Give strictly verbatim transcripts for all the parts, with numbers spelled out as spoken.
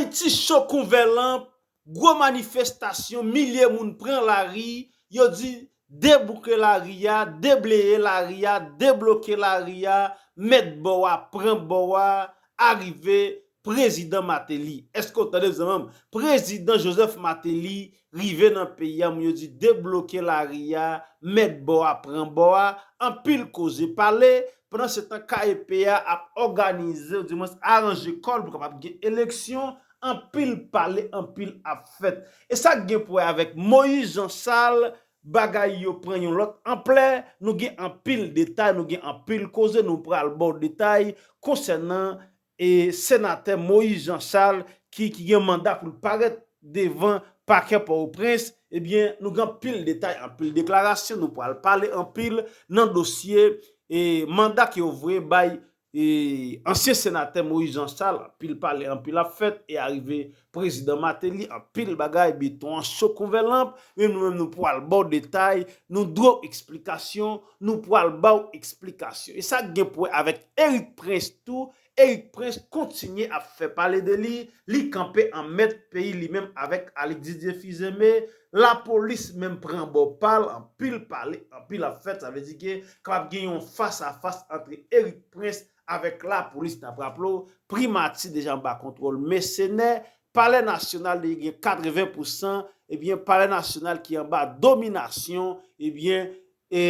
Ayiti cho konvèlanp, gwo manifestasyon, milye moun pran lari, yo di debouke lari a, debleye lari a, debloke lari a, mèt bò a, pran bò a, arive prezidan Martelly. Èske w tande zanmi m? Prezidan Joseph Martelly rive nan peyi a, moun yo di debloke lari a, mèt bò a, pran bò a, anpil koze pale, pandan se tan K E P a ap òganize, ou dimwens aranje kò l pou kapab gen eleksyon, anpil pale, anpil ap fèt. E sa k gen pou wè avèk Moïse Jean Charles, bagay yo pran yon lòt anplè, nou gen anpil detay, nou gen anpil koze, nou pral ba w detay konsènan e senatè Moïse Jean Charles ki, ki gen manda pou l parèt devan pakè Pòtoprens, ebyen, nou gen anpil detay, anpil deklarasyon, nou pral pale anpil nan dosye e manda ke yo voye bay e ansyen senatè Moïse Jean Charles, anpil pale, anpil ap fèt, e arive prezidan Martelly, anpil bagay, beton an cho konvèlanp, men nou menm nou pral ba w detay, nou dwe w eksplikasyon, nou pral ba w eksplikasyon. E sa k gen pou wè avèk Eric Prince tou, Eric Prince kontinye ap fè pale de li, li kanpe an mèt peyi li menm avèk Alix Didier Fils-Aimé, lapolis menm pran bò pa l, anpil pale, anpil ap fèt, sa vle di ke kapab gen yon fas a fas antre Eric Prince avèk lapolis. N ap raple w, primati deja anba kontwòl mèsenè, palè nasyonal li gen katreven pousan, ebyen, palè nasyonal ki anba dominasyon, ebyen, e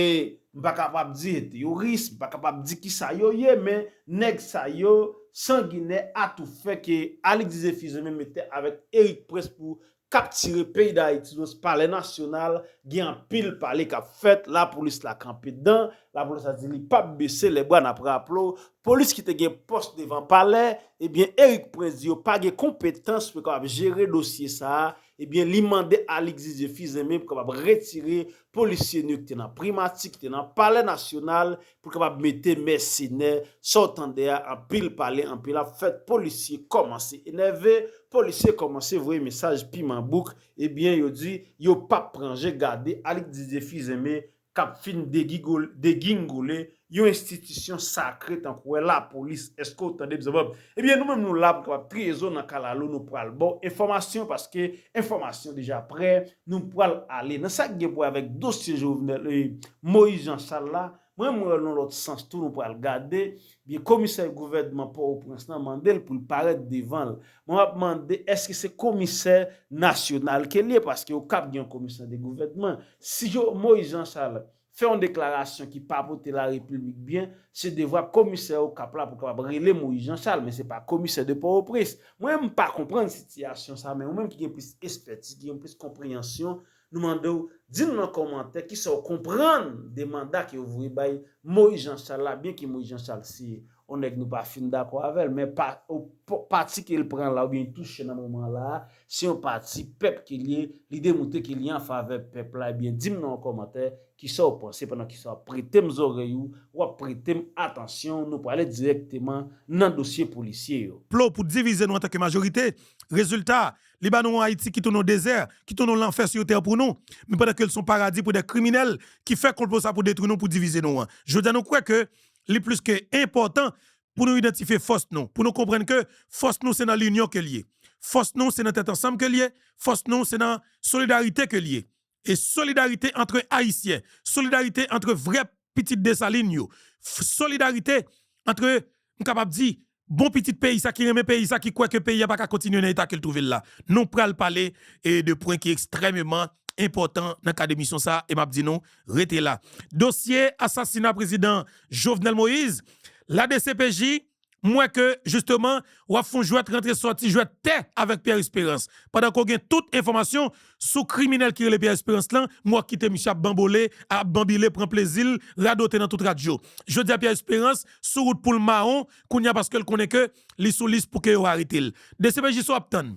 m pa kapab di teyoris, m pa kapab di kisa yo ye, men nèg sa yo sanginè, atoufè ke Alix Didier Fils-Aimé mete avèk Eric Prince pou kaptire peyi Dayiti, nan palè nasyonal, gen anpil pale k ap fèt, lapolis la kanpe dan, lapolis la di li p ap bese lè bra, n ap raple w, polis ki te gen pòs devan palè, ebyen, Eric Prince di yo pa gen konpetans pou yo kapab jere dosye sa a, ebyen, li mande Alix Didier Fils-Aimé pou kapab retire polisye nou yo ki te nan primati, ki te nan palè nasyonal, pou kapab mete mèsenè, sa w tande a, anpil pale, anpil ap fèt, polisye kòmanse enève, polisye kòmanse voye mesaj piman bouk, ebyen, yo di, yo p ap pran je, gade Alix Didier Fils-Aimé k ap fin degigol-, degingole yon enstitisyon sakre tankou wè lapolis. Èske w tande m, zanmi m? Ebyen, nou menm nou la pou kapab triye zo nan kalalou, nou pral ba w enfòmasyon, paske enfòmasyon deja prè, nou pral ale. Nan sa k gen pou wè avèk dosye Jovenel, e, Moïse Jean Charles la, mwen, mwen wè l nan lòt sans tou, nou pral gade. Byen, komisè gouvènman Pòtoprens lan mande l pou l parèt devan l. Mwen, m ap mande, èske se komisè nasyonal ke l ye? Paske yo kab gen yon komisè de gouvènman. Si yo, Moïse Jean Charles fè yon deklarasyon ki pa pote larepiblik byen, se devwa komisè Okap la pou kapab rele Moïse Jean Charles, men se pa komisè de Pòtoprens. Mwen, m pa konprann sitiyasyon sa, men ou menm ki gen plis espètis, ki gen plis konpreyansyon, nou mande w, di nou nan kòmantè kisa w konprann de manda ke yo voye bay Moïse Jean Charles la, byen ke Moïse Jean Charles se yon nèg nou pa fin dakò avè l, men pa, o, p-, pati ke l pran la, oubyen touche nan moman la, se yon pati pèp ke l ye, li demontre ke li an favè pèp la, ebyen, di m nan yon kòmantè kisa w panse pandan kisa w ap prete m zòrèy ou, w ap prete m atansyon, nou prale dirèkteman nan dosye polisye yo. Plo pou divize nou antanke majorite, rezilta, li ba nou yon Ayiti ki tounen yon dezè, ki tounen yon lanfè sou tè pou nou, men pandan ke l se yon paradi pou de kriminèl ki fè konplo sa pou detwi nou, pou divize nou an. Jodi a nou kwè ke li plis ke enpòtan pou nou idantifye fòs nou, pou nou konprann ke fòs nou se nan linyon ke l ye. Fòs nou se nan tèt ansanm ke l ye, fòs nou se nan solidarite ke l ye. E solidarite antre Ayisyen, solidarite antre vrè pitit Desalin yo, f-, solidarite antre, m kapab di, bon pitit peyi sa ki renmen peyi sa, ki kwè ke peyi a pa ka kontinye nan eta ke l twouve l la. Nou pral pale, e, de pwen ki ekstrèmeman enpòtan nan kad emisyon sa, e m ap di nou, rete la. Dosye asasina prezidan Jovenel Moïse, la D C P J, m wè ke, jisteman, w ap fè yon jwèt rantre sòti, jwèt tè avèk Pierre Espérance. Pandan ke w gen tout enfòmasyon sou kriminèl ki rele Pierre Espérance lan, m wè w kite misye ap banbole, ap banbile, pran plezi l, radote nan tout radyo. Jodi a, Pierre Espérance sou wout pou l mawon, kounye a paske l konnen ke li sou lis pou ke yo arete l. D C P J, sa w ap tann?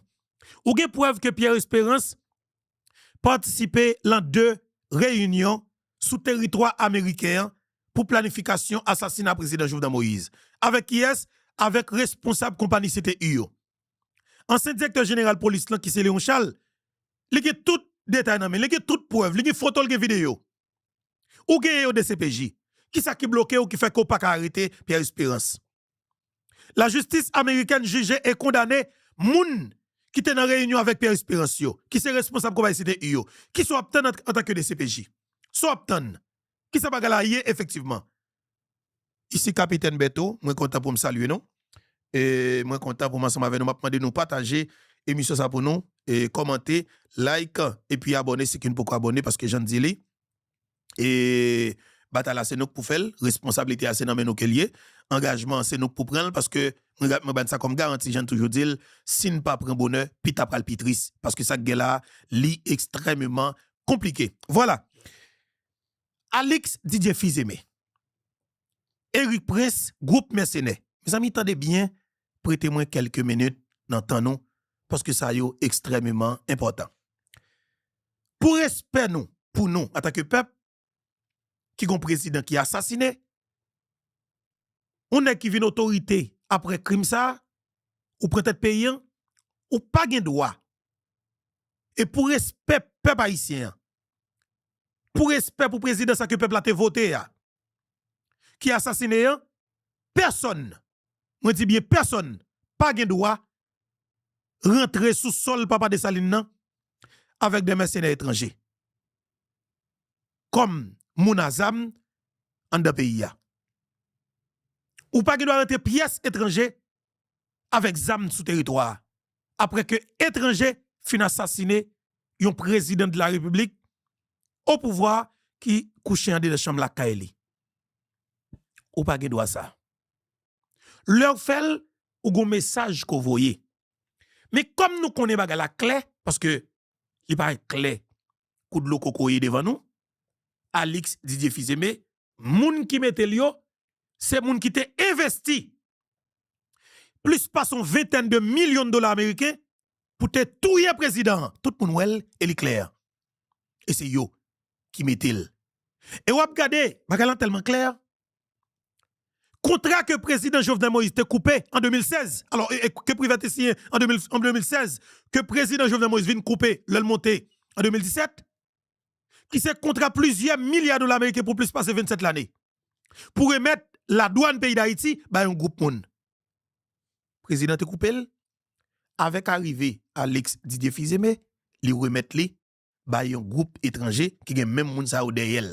Ou gen prèv ke Pierre Espérance patisipe lan de reyinyon sou teritwa ameriken an pou planifikasyon asasina prezidan Jovenel Moïse. Avèk kiyès? Avèk responsab konpayi C T U yo. Ansyen direktè jeneral polis lan, ki se Léon Charles, li gen tout detay nan men, li gen tout prèv, li gen foto, li gen videyo. Ou genyen yo, D C P J. Kisa ki bloke w, ki fè ke w pa ka arete Pierre Espérance? Lajistis amerikèn jije e kondane moun ki te nan reyinyon avèk Pierre Espérance yo, ki se responsab konpayi Site U yo, kisa w ap tann an, antanke D C P J? Sa w ap tann? Kisa bagay la ye efektivman? Isi Kapitèn Bèto, mwen kontan pou m salye nou. E mwen kontan pou m ansanm avè nou. M ap mande nou pataje emisyon sa pou nou, e kòmante, like, epi abòne si ke n poko abòne, paske jan n di li, e batay la se nou k pou fè l, responsablite a se nan men nou ke l ye, angajman an se nou k pou pran l, paske mwen, mwen ba n sa kòm garanti, jan n toujou di l, si n pa pran bonè, pita pral pi tris, paske sa k gen la, li ekstrèmeman konplike. Vwala. Alix Didier Fils-Aimé, Eric Prince, gwoup mèsenè. Mezanmi, tande byen, prete mwen kèlke minit nan tan nou, paske sa yo ekstrèmeman enpòtan. Pou respè nou, pou nou, antanke pèp, ki gon prezidan ki asasine, yon nèg ki vin otorite apre krim sa, ou pran tèt peyi an, ou pa gen dwa. E pou respè pèp ayisyen an, pou respè pou prezidan sa ke pèp la te vote a, ki asasine an, pèsonn, mwen di byen pèsonn, pa gen dwa rantre sou sòl Papa Desalin nan avèk de mèsenè etranje kòm moun a zam anndan peyi a. Ou pa gen dwa rantre pyès etranje avèk zam sou teritwa a, apre ke etranje fin asasine yon prezidan de la repiblik o pouvwa ki kouche andedan chanm lakay li. Ou pa gen dwa sa. Lè w fè l, ou gon mesaj ke w voye. Men kòm nou konnen bagay la klè, paske li parèt klè kou dlo kokoye devan nou, Alix Didier Fils-Aimé, moun ki mete l yo, se moun ki te envesti plis pase yon ventèn de milyon de dola ameriken pou te touye prezidan an. Tout moun wè l e li klè. E se yo ki mete l. E w ap gade, bagay lan tèlman klè. Kontra ke prezidan Jovenel Moïse te koupe an de mil sèz, alò, e, e ke Privert te siyen an de mil, an de mil sèz, ke prezidan Jovenel Moïse vin koupe lè l monte an de mil disèt, ki se kontra plizyè milya dola ameriken pou plis pase vennsèt lane, pou remèt ladwàn peyi Dayiti bay yon gwoup moun. Prezidan te koupe l, avèk arive Alix Didier Fils-Aimé, li remèt li bay yon gwoup etranje ki gen menm moun sa yo dèyè l.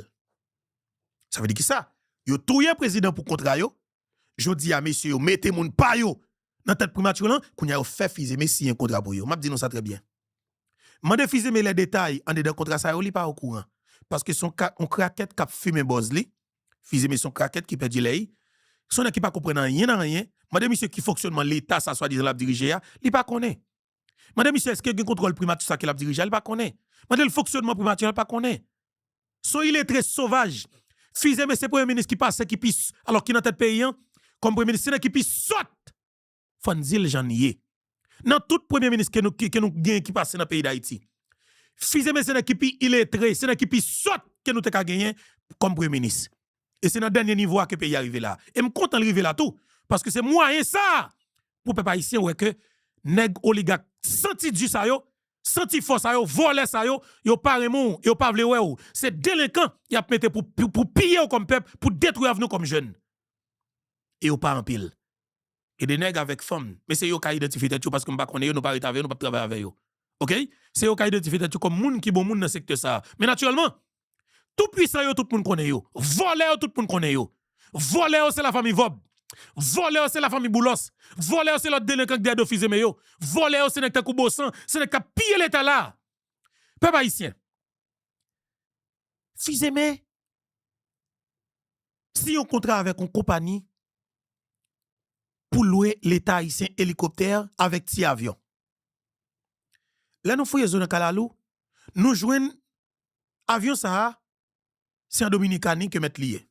Sa vle di kisa? Yo touye prezidan pou kontra yo. Jodi a, mesye yo mete moun pa yo nan tèt primati lan, kounye a yo fè Fils-Aimé siyen kontra pou yo. M ap di nou sa trè byen. Mande Fils-Aimé lè detay andedan kontra sa yo, li pa okouran. Paske se yon ka, yon krakèt k ap fimen bòz li. Fils-Aimé se yon krakèt ki pèdi lè l. Se yon nèg ki pa konprann anyen nan anyen. Mande misye ki fonksyònman Leta sa swadizan l ap dirije a, li pa konnen. Mande misye èske gen kontwòl primati sa ke l ap dirije a, li pa konnen. Mande l fonksyònman primati a, li pa konnen. Se yon iletre sovaj. Fils-Aimé se premye minis ki pase, ki pi, alò, ki nan tèt peyi an, kòm premye minis, se nèg ki pi sòt. Fò n di l jan l ye. Nan tout premye minis ke nou, ke, ke nou genyen ki pase nan peyi Dayiti, Fils-Aimé se nèg ki pi iletre, se nèg ki pi sòt ke nou te ka genyen kòm premye minis. E se nan dènye nivo a ke peyi a rive la. E m kontan l rive la tou, paske se mwayen sa a pou pèp ayisyen wè ke nèg oligak santi di sa yo, santi fò sa yo, vòlè sa yo, yo pa renmen w, yo pa vle wè w. Se delenkan y ap mete pou, pou, pou piye w kòm pèp, pou detwi avni w kòm jèn. E yo pa anpil. Gen de nèg avèk fanm, men se yo ka idantifye tèt yo, paske m pa konnen yo, nou pa rete avè yo, nou p ap travay avè yo. Oke? Se yo ka idantifye tèt yo kòm moun ki bon moun nan sektè sa a. Men natirèlman, tou pwisan yo, tout moun konnen yo. Vòlè yo, tout moun konnen yo. Vòlè yo, se lafanmi Vòb. Vòlè yo, se lafanmi Boulòs. Vòlè yo, se lòt delenkan k dèyè do Fils-Aimé yo. Vòlè yo, se nèg tankou Bosan, se nèg k ap piye Leta la. Pèp ayisyen, Fils-Aimé siyen yon kontra avèk yon konpayi pou lwe Leta ayisyen elikoptè avèk ti avyon. Lè nou fouye zo nan kalalou, nou jwenn avyon sa a, se an Dominikani ke mèt li ye.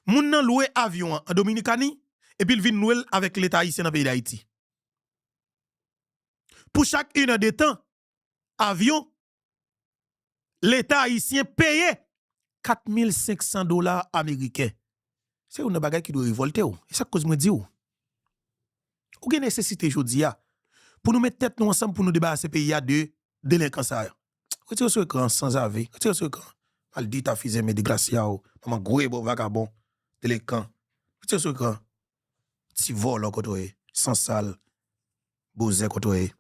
Moun nan lwe avyon an an Dominikani, epi l vin lwe l avèk Leta ayisyen nan peyi Dayiti. Pou chak inè de tan avyon, Leta ayisyen peye kat mil senk san dola ameriken. Se youn nan bagay ki dwe revòlte w. E sa k koz mwen di w, ou gen nesesite jodi a pou nou met tèt nou ansanm pou nou debarase peyi a de delenkan sa yo. Retire sou ekran an sanzave. Retire sou ekran. Maldita, Fils-Aimé, desgraciado, manman gwe bo vagabon, delenkan. Retire sou ekran. Ti vòlò kote w ye, sansal, bouzen kote w ye.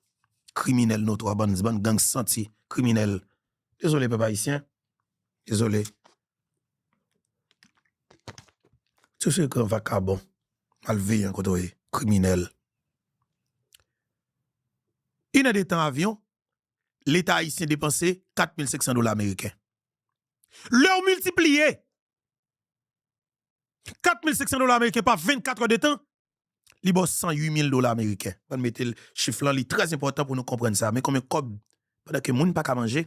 Kriminèl notwa, bann, bann gang santi, kriminèl. Dezole, pèp ayisyen. Dezole. Tout se gran vakabon, malveyan kote w ye, kriminèl. Inèdetan avyon, Leta ayisyen depanse kat mil senk san dola ameriken. Lè w miltipliye kat mil senk san dola ameriken pa vennkat è de tan, li ba w san uit mil dola ameriken. Ann mete l, chif lan, li trè enpòtan pou nou konprann sa. Men konbyen kòb, pandan ke moun pa ka manje,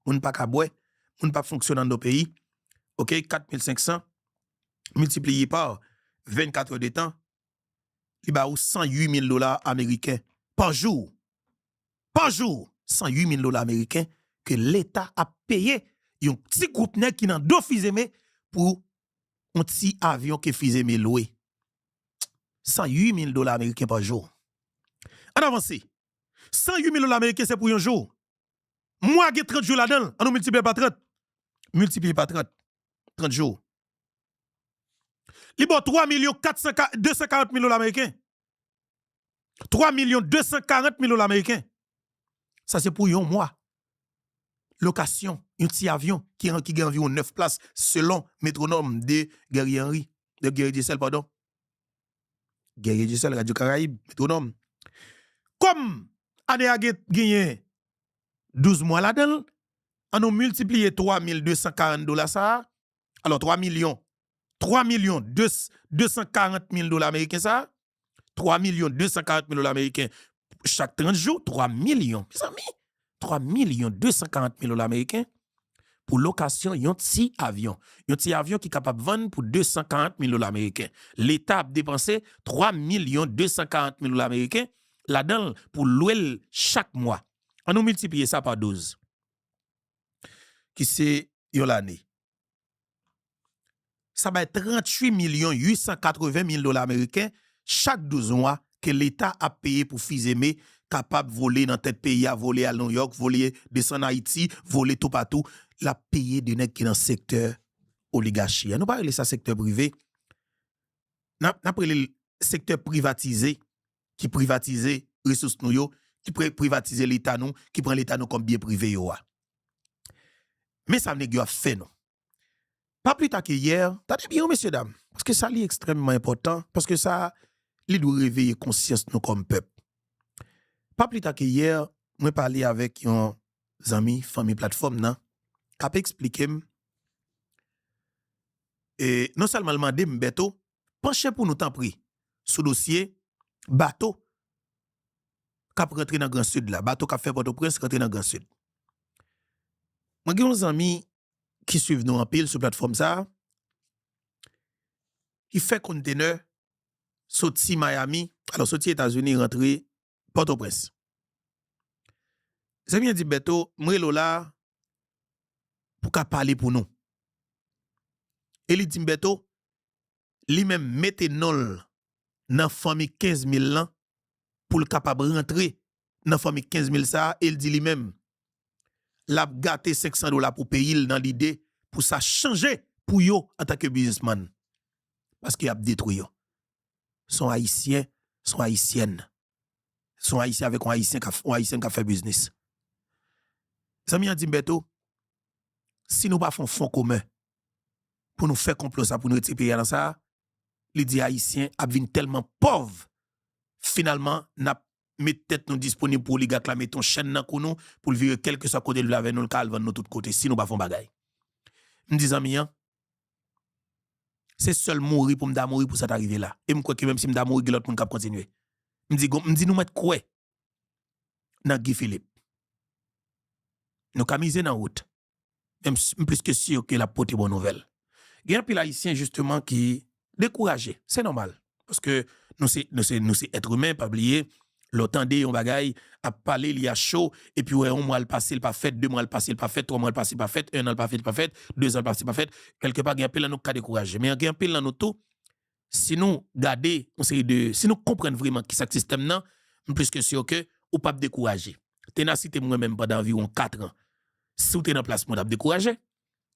moun pa ka bwè, moun pa fonksyone anndan peyi, oke, kat mil senk san miltipliye pa vennkat è de tan, li ba ou san uit mil dola ameriken pa jou. Pa jou, san uit mil dola ameriken ke Leta ap peye yon ti gwoup nèg ki nan do Fizeme pou yon ti avyon ke Fizeme lwe. San uit mil dola ameriken pa jou. Ann avanse. San uit mil dola ameriken se pou yon jou. Mwa gen trant jou ladan l. Ann nou miltipliye pa trant. Miltipliye pa trant. Trant jou. Li ba w twa milyon kat san, de san karant mil dola ameriken. Twa milyon de san karant mil dola ameriken. Sa se pou yon mwa. Lokasyon, yon ti avyon ki, ki gen anviwon nèf plas, selon Metwonòm de Guerrier Henry, de Guerrier Dieuseul, padon. Guerrier Dieuseul, Radyo Karayib, Metwonòm. Kòm ane a gen, genyen douz mwa ladan l, ann nou miltipliye twa mil de san karant dola sa a, alò, twa milyon, twa milyon de, de san karant mil dola ameriken sa a, twa milyon de san karant mil dola ameriken chak trant jou, twa milyon, mezanmi, twa milyon de san karant mil dola ameriken pou lokasyon yon ti avyon. Yon ti avyon ki kapab vann pou de san karant mil dola ameriken. Leta ap depanse twa milyon de san karant mil dola ameriken ladan l pou lwe l chak mwa. Ann nou miltipliye sa pa douz, ki se yon lane. Sa bay trant uit milyon uit san katreven mil dola ameriken chak douz mwa ke Leta ap peye pou Fizeme kapab vole nan tèt peyi a, vole al Nouyòk, vole desann Ayiti, vole toupatou. L ap peye de nèg ki nan sektè oligachi a. Nou pa rele sa sektè prive. N ap, n ap rele l sektè privatize, ki privatize resous nou yo, ki pri-, privatize Leta nou, ki pran Leta nou kòm byen prive yo a. Men sa nèg yo ap fè nou. Pa pli ta ke yè, tande byen wi, mesye dam, paske sa li ekstrèmman enpòtan, paske sa li dwe reveye konsyans nou kòm pèp. Pa pli ta ke yè, mwen pale avèk yon zanmi, fanmi platfòm nan, k ap eksplike m, e non sèlman l mande m, Bèto, panche pou nou tanpri sou dosye bato k ap rantre nan Gran Sid la, bato k ap fè Pòtoprens rantre nan Gran Sid. Mwen gen yon zanmi ki swiv nou anpil sou platfòm sa a, ki fè kontenè soti Miami, alò soti Etazini rantre Pòtoprens. Zanmi an di m, Bèto, m rele w la pou ka pale pou nou. E li di m, Bèto, li menm mete non l nan fanmi kenz mil lan pou l kapab rantre nan fanmi kenz mil sa a, e l di li menm, l ap gate senk san dola pou peyi l nan lide pou sa chanje pou yo antanke biznismann. Paske y ap detwi yo. Se yon Ayisyen, se yon Ayisyèn. Se yon Ayisyen avèk yon Ayisyen k ap, yon Ayisyèn k ap fè biznis. Zanmi an di m, Bèto, si nou pa fè yon fon komen pou nou fè konplo sa, pou nou retire peyi a nan sa, li di Ayisyen ap vin tèlman pòv, finalman, n ap met tèt nou disponib pou oligak la mete yon chèn nan kou nou, pou l vire kèlkeswa kote l vle avè nou, l ka al vann nou tout kote, si nou pa fè yon bagay. M di zanmi an, se sèl mouri pou m ta mouri pou sa ta rive la. E m kwè ke menm si m ta mouri, gen lòt moun k ap kontinye. M di, m di nou mèt kwè nan Guy Philippe. Nou ka mize nan wout. Men m, m plis ke si ke l ap pote bon nouvèl. Gen anpil Ayisyen, jisteman, ki dekouraje. Se nòmal. Paske nou se, nou se, nou se èt imen, pa bliye, lè w tande yon bagay ap pale, li a cho, epi w wè yon mwa l pase, l pa fèt, de mwa l pase, l pa fèt, twa mwa l pase, l pa fèt, en an l pase, l pa fèt, dezan l pase, l pa fèt, kèlkepa, gen anpil nan nou k ka dekouraje. Men gen anpil nan nou tou, si nou gade yon seri de, si nou konprann vrèman kisa k sistèm nan, m plis ke si ke ou p ap dekouraje. Tenasite m, mwen menm, pandan anviwon kat an, si w te nan plas mwen, w t ap dekouraje.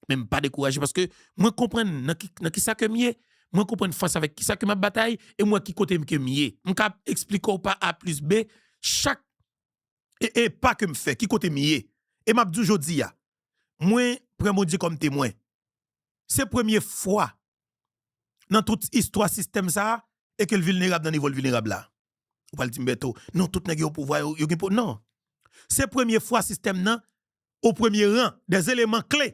Men m pa dekouraje paske mwen konprann nan ki, nan kisa ke m ye, mwen konprann fas avèk kisa ke m ap batay, e m wè ki kote m ke m ye. M ka eksplike w pa A plis B, chak E, e pa ke m fè, ki kote m ye. E m ap di w jodi a, mwen pran Bondye kòm temwen. Se premye fwa nan tout istwa sistèm sa a, e ke l vilnerab nan nivo l vilnerab la. Ou pral di m, Bèto, non, tout nèg yo pouvwa, yo, yo gen po-, non. Se premye fwa sistèm nan, o premye ran, dè eleman kle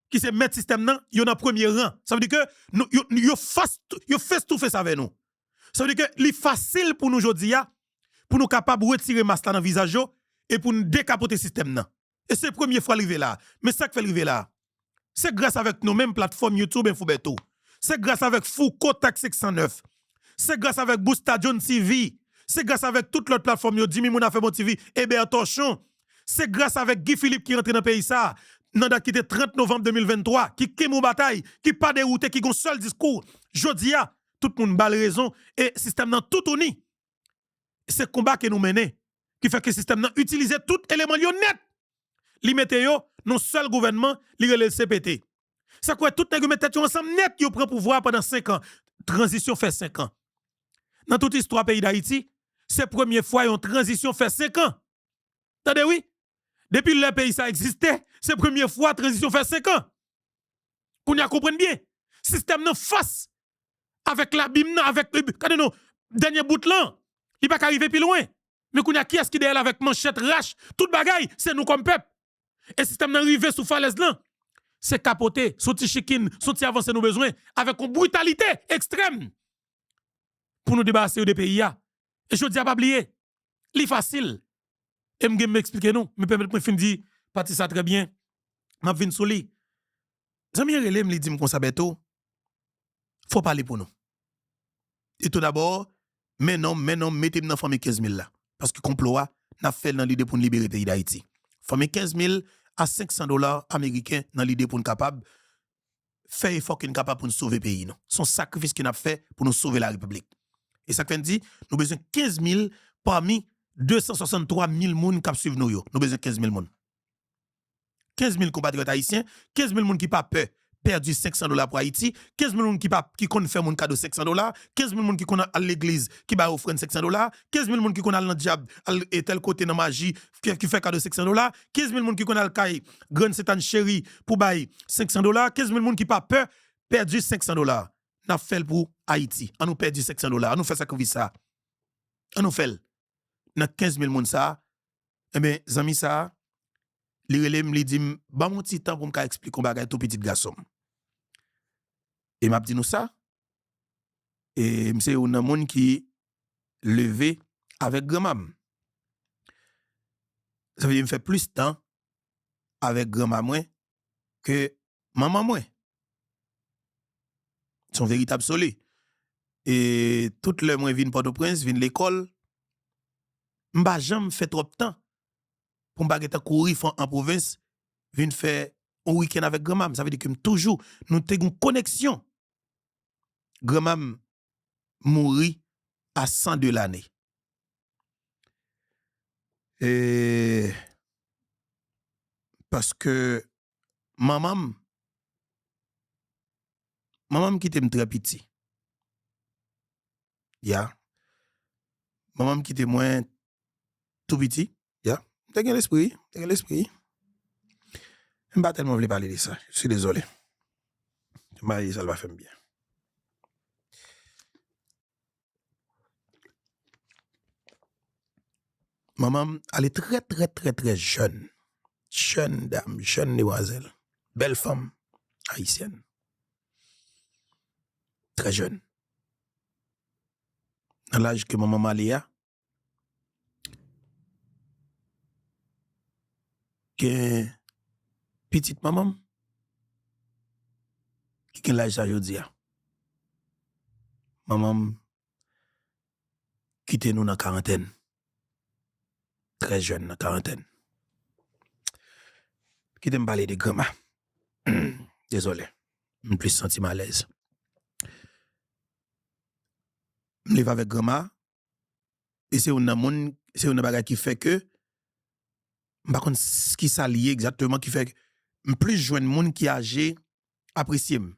ki se mèt sistèm nan, yo nan premye ran. Sa vle di ke nou, yo, yo fas, yo fes to fes avè nou. Sa vle di ke li fasil pou nou jodi a, pou nou kapab retire mas la nan vizaj yo, e pou n dekapote sistèm nan. E se premye fwa l rive la. Men sa k fè l rive la? Se gras avèk nou menm platfòm YouTube Info Bèto. Se gras avèk Fouco Tak senk san nèf. Se gras avèk Busta John T V. Se gras avèk tout lòt platfòm yo, Dimy Moun Afè Bon T V, Eber Torchon. Se gras avèk Guy Philippe ki rantre nan peyi sa, nan dat ki te trant novanm de mil venntwa, ki kenbe yon batay, ki pa dewoute, ki gon sèl diskou. Jodi a, tout moun ba l rezon, e sistèm nan toutouni. Se konba ke nou mennen, ki fè ke sistèm nan itilize tout eleman l yo nèt. Li mete yo nan sèl gouvènman, li rele l C P T. Sa k fè tout nèg yo met tèt yo ansanm nèt, yo pran pouvwa a pandan senk an. Tranzisyon fè senk an. Nan tout istwa peyi Dayiti, se premye fwa yon tranzisyon fè senk an. Tande wi, depi lè peyi sa egziste, se premye fwa tranzisyon fè senk an. Kounye a konprann byen, sistèm nan fas avèk labim nan, avèk, gade non, dènye bout lan, li pa ka rive pi lwen. Men kounye a, kiyès ki dèyè l avèk manchèt, rach, tout bagay, se nou kòm pèp. E sistèm nan rive sou falèz lan. Se kapote, se yon ti chikin, se yon ti avanse nou bezwen, avèk yon britalite ekstrèm pou nou debarase yo de peyi a. E jodi a, pa bliye, li fasil. E m gen m eksplike nou, men pèmèt mwen fin di pati sa trè byen. M ap vin sou li. Zanmi an rele m, li di m konsa, Bèto, fò w pale pou nou. E tou dabò, men non m, men non m, mete m nan fanmi kenz mil la. Paske konplo a, n ap fè l nan lide pou n libere peyi Dayiti. Fanmi kenz mil a senk san dola ameriken nan lide pou n kapab fè efò ke n kapab pou n sove peyi nou. Se yon sakrifis ke n ap fè pou nou sove larepiblik. E sa k fè n di, nou bezwen kenz mil pami de san swasanntwa mil moun k ap swiv nou yo. Nou bezwen kenz mil moun. Kenz mil konpatriyòt ayisyen, kenz mil moun ki pa pè pèdi senk san dola pou Ayiti, kenz mil moun ki pa, ki konn fè moun kado senk san dola, kenz mil moun ki konn al legliz, ki bay ofrann senk san dola, kenz mil moun ki konn al nan djab, al e tèl kote nan maji, ki, ki fè kado senk san dola, kenz mil moun ki konn al kay Grann Sentàn Cheri pou bay senk san dola, kenz mil moun ki pa pè pèdi senk san dola. N ap fè l pou Ayiti. Ann nou pèdi senk san dola. Ann nou fè sakrifis sa. Ann nou fè l. Nan kenz mil moun sa a, enben, zanmi sa a, li rele m, li di m, ban m yon ti tan pou m ka eksplike yon bagay tou pitit gason m. E m ap di nou sa, e m se youn nan moun ki leve avèk granma m. Sa vle di m fè plis tan avèk granma mwen ke manman mwen. Se yon veritab soli. E tout lè mwen vin Pòtoprens, vin lekòl, m pa janm fè twòp tan pou m pa gentan kouri fè an pwovens, vin fè yon wikenn avèk granma m. Sa vle di ke m toujou, nou te gen yon koneksyon. Granma m mouri a san de lane. E paske manman m, manman m kite m trè piti. Ya. Manman m kite mwen tou piti. Ya. M te gen lespri, m te gen lespri. M pa tèlman vle pale de sa. Je suis désolé. M pale de sa, l pa fè m byen. Manman m ale trè, trè, trè, trè jèn. Jèn dam, jèn demwazèl. Bèl fanm ayisyèn. Trè jèn. Nan laj ke manman m ale a, gen pitit manman m ki gen laj sa jodi a. Manman m kite nou nan karantèn. Trè jèn, nan karantèn. Kite m pale de granma. Dezole. M plis santi m alèz. M leve avèk granma, e se youn nan moun, se youn nan bagay ki fè ke, m pa konn s-, ki sa l ye egzakteman, ki fè ke m plis jwenn moun ki aje apresye m,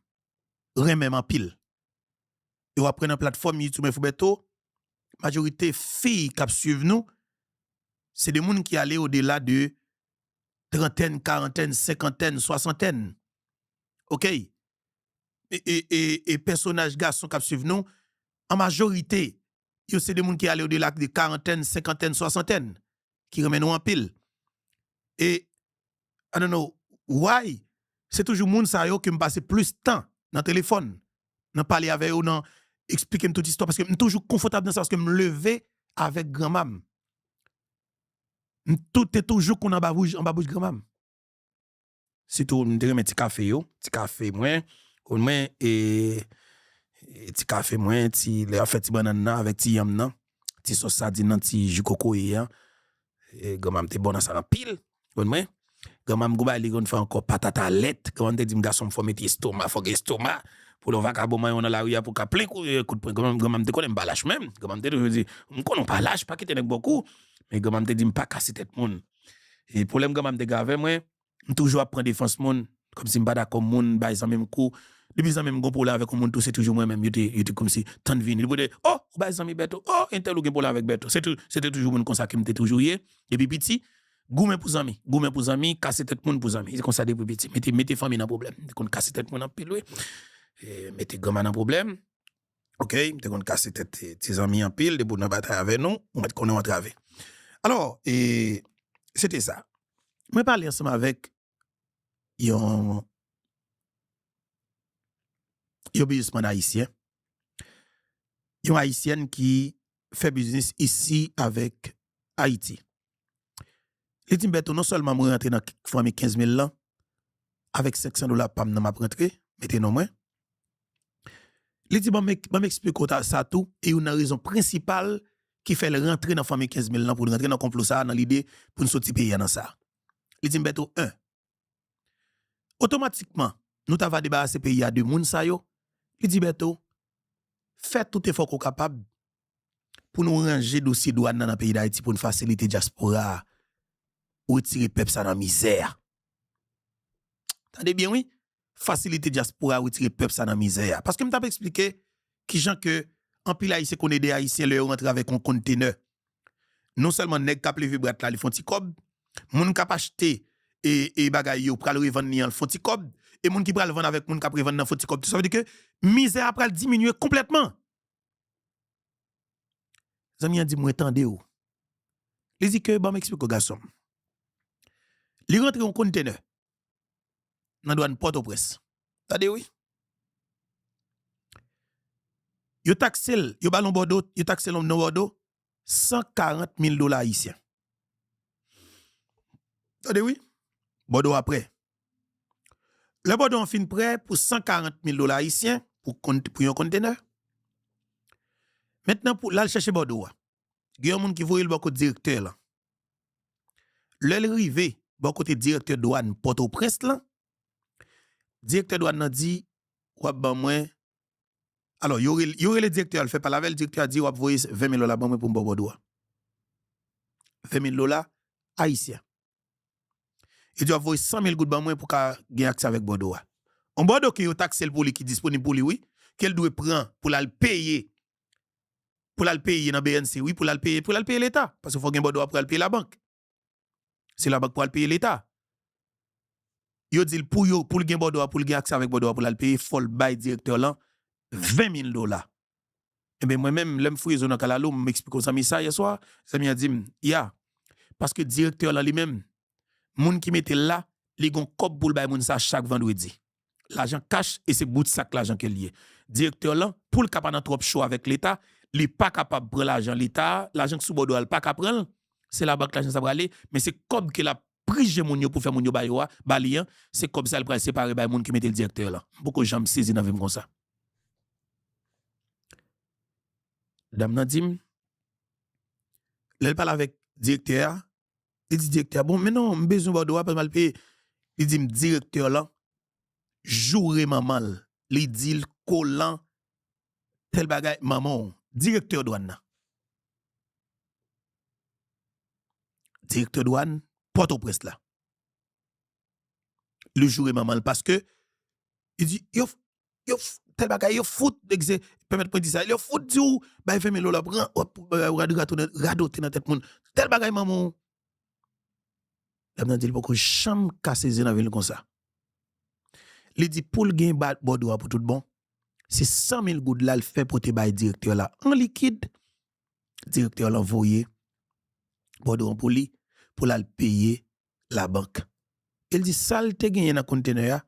renmen m anpil. E w ap wè nan platfòm YouTube Info Bertho, majorite fi k ap swiv nou, Se de moun ki ale odela de trantèn, karantèn, senkantèn, swasantèn. Oke? E, e, e, e pèsonaj gason k ap swiv nou, an majorite, yo se de moun ki ale odela de karantèn, senkantèn, swasantèn, ki renmen nou anpil. E, I don't know why, se toujou moun sa yo ke m pase plis tan nan telefòn, nan pale avè yo, nan eksplike m tout istwa, paske m toujou konfòtab nan sa, paske m leve avèk granma m. M tou, te toujou konn anba bouch, anba bouch granma m. Sitou, m te renmen ti kafe yo, ti kafe mwen, konn mwen, e, e ti kafe mwen, ti, lè y ap fè ti bannann nan avèk ti yanm nan, ti sòs sadin nan, ti ji kokoye an. E, granma m te bon nan sa anpil, konn mwen. Granma m gon bagay li konn fè ankò, patat a lèt. Granma m te di m, "Gason m, fò w mete estoma, fò w gen estoma. Pou lè yon vakabon manyen w nan lari a, pou w ka plen kou, e, kout pwen." Granma, granma m te konnen m pa lach menm. Granma m te toujou di, "M konnen w pa lach, pa kite nèg ba w kou." Men granma m te di m pa kase tèt moun. E pwoblèm granma m te gen avè mwen, m toujou ap pran defans moun, kòmsi m pa dakò moun bay zanmi m kou. Depi zanmi m gon pwoblèm avèk yon moun tou, se toujou mwen menm yo te, yo te kòmsi tann vini. Li pou te, "Oh, ou bay zanmi Bèto, oh, entèl ou gen pwoblèm avèk Bèto." Se tou, se te toujou moun konsa ke m te toujou ye. Depi piti, goumen pou zanmi, goumen pou zanmi, kase tèt moun pou zanmi. Se konsa depi piti. Mete, mete fanmi nan pwoblèm. M te konn kase tèt moun anpil, wi. E, mete granma nan pwoblèm. Oke, m te konn kase tèt ti, ti zanmi anpil, depi w nan batay avè nou, ou mèt konnen w antrave. Alò, e, se te sa. Mwen pale ansanm avèk yon, yon biznismann ayisyen, yon ayisyèn ki fè biznis isi avèk Ayiti. Li di m, "Bèto, non sèlman mwen rantre nan k-, fanmi kenz mil lan, avèk senk san dola pa m nan m ap rantre, mete non mwen." Li di, "Ban m ek-, ban m eksplike w ta-, sa tou, e youn nan rezon prensipal ki fè l rantre nan fanmi kenz mil lan, pou l rantre nan konplo sa a, nan lide pou n soti peyi a nan sa." Li di m, "Bèto, en, otomatikman, nou ta va debarase peyi a de moun sa yo." Li di, "Bèto, fè tout efò ke w kapab pou nou ranje dosye dwàn nan nan peyi Dayiti, pou n fasilite dyaspora a, retire pèp sa nan mizè a." Tande byen, wi. Fasilite dyaspora a retire pèp sa nan mizè a. Paske m t ap eksplike kijan ke anpil Ayisyen konn ede Ayisyen lè yo rantre avèk yon kontenè. Non sèlman nèg k ap leve bwat la, li fè yon ti kòb. Moun k ap achte e, e bagay yo pral revann li an, l fè yon ti kòb. E moun ki pral vann avèk moun k ap revann nan fè yon ti kòb tou. Sa vle di ke mizè a pral diminye konplètman. Zanmi an di, "Mwen tande w." Li di ke, "Ban m eksplike w, gason m." Li rantre yon kontenè nan dwàn Pòtoprens. Tande, wi. Yo takse l, yo ba l yon bòdo, yo takse l yon bòdo san karant mil dola ayisyen. Tande, wi. Bòdo a prè. Lè bòdo an fin prè pou san karant mil dola ayisyen, pou kont-, pou yon kontenè, mentnan pou l al chèche bòdo a, gen yon moun ki voye l bò kot direktè lan. Lè l rive bò kote direktè dwàn Pòtoprens lan, direktè dwàn nan di, "W ap ban mwen." Alò, yo rele, yo rele direktè a, l fè pale avè l, direktè a di, "W ap voye ven mil dola ban mwen pou m ba w bòdo a." Ven mil dola ayisyen. Li di, "W ap voye san mil goud ban mwen pou ka gen aksè avèk bòdo a." Yon bòdo ke yo takse l pou li, ki disponib pou li, wi, ke l dwe pran pou l al peye, pou l al peye nan B N C, wi, pou l al peye, pou l al peye Leta. Paske fò gen bòdo a pou l al peye labank. Se labank pou al peye Leta. Yo di l pou yo, pou l gen bòdo a, pou l gen aksè avèk bòdo a, pou l al peye, fò l bay direktè lan ven mil dola. Ebyen, mwen menm, lè m fouye zo nan kalalou, m eksplike yon zanmi sa yè swa, zanmi an di m, "Ya, paske direktè lan li menm, moun ki mete l la, li gon kòb pou l bay moun sa chak vandredi. Lajan kach, e se bout sak lajan ke l ye. Direktè lan, pou l ka pa nan twòp cho avèk Leta, li pa kapab pran lajan Leta a, lajan k sou bòdo a, l pa ka pran l. Se labank lajan sa prale, men se kòb ke l ap prije moun yo pou fè moun yo ba yo a, ba li an, se kòb sa l pral separe bay moun ki mete l direktè lan." M poko janm sezi nan vi m konsa. Dam nan di m, lè l pale avèk direktè a, li di direktè a, "Bon, men non, m bezwen bòdo a, pa m al peye." Li di m, direktè lan joure manman l. Li di l kolan, tèl bagay, manman w, direktè dwàn nan. Direktè dwàn Pòtoprens la. Li joure manman l paske li di, "Yo, yo, tèl bagay, yo fout, egze-, pèmèt mwen di sa, yo fout di w bay ven mil dola, pran, w ap, w ap radote nan, radote nan tèt moun. Tèl bagay, manman w." Dam nan di l poko janm ka sezi nan vi l konsa. Li di pou l gen ba- bòdwo a pou tout bon, se san mil goud la l fè pote bay direktè la an likid. Direktè lan voye bòdwo an pou li, pou l al peye labank. E l di sa l te genyen nan kontenè a,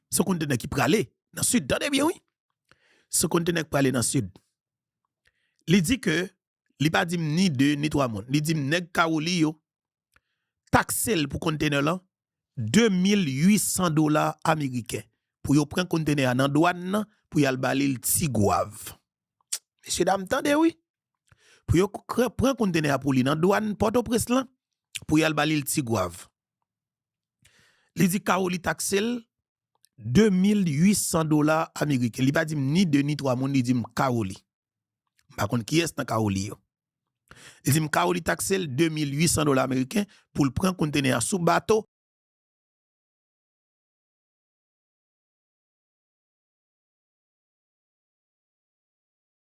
se yon kontenè ki prale nan sid. Tande byen, wi. Se yon kontenè ki prale nan sid. Li di ke, li pa di m ni de, ni twa moun. Li di m nèg Kawoli yo takse l pou kontenè lan de mil uit san dola ameriken pou yo pran kontenè a nan dwàn nan, pou y al ba li l Tigwav. Mesye dam, tande, wi. Pou yo k- pran kontenè a pou li nan dwàn Pòtoprens lan, pou y al ba li l Tigwav. Li di Kawoli takse l de mil uit san dola ameriken. Li pa di m ni de ni twa moun, li di m Kawoli. M pa konn kiyès nan Kawoli yo. Li di m Kawoli takse l de mil uit san dola ameriken pou l pran kontenè a sou bato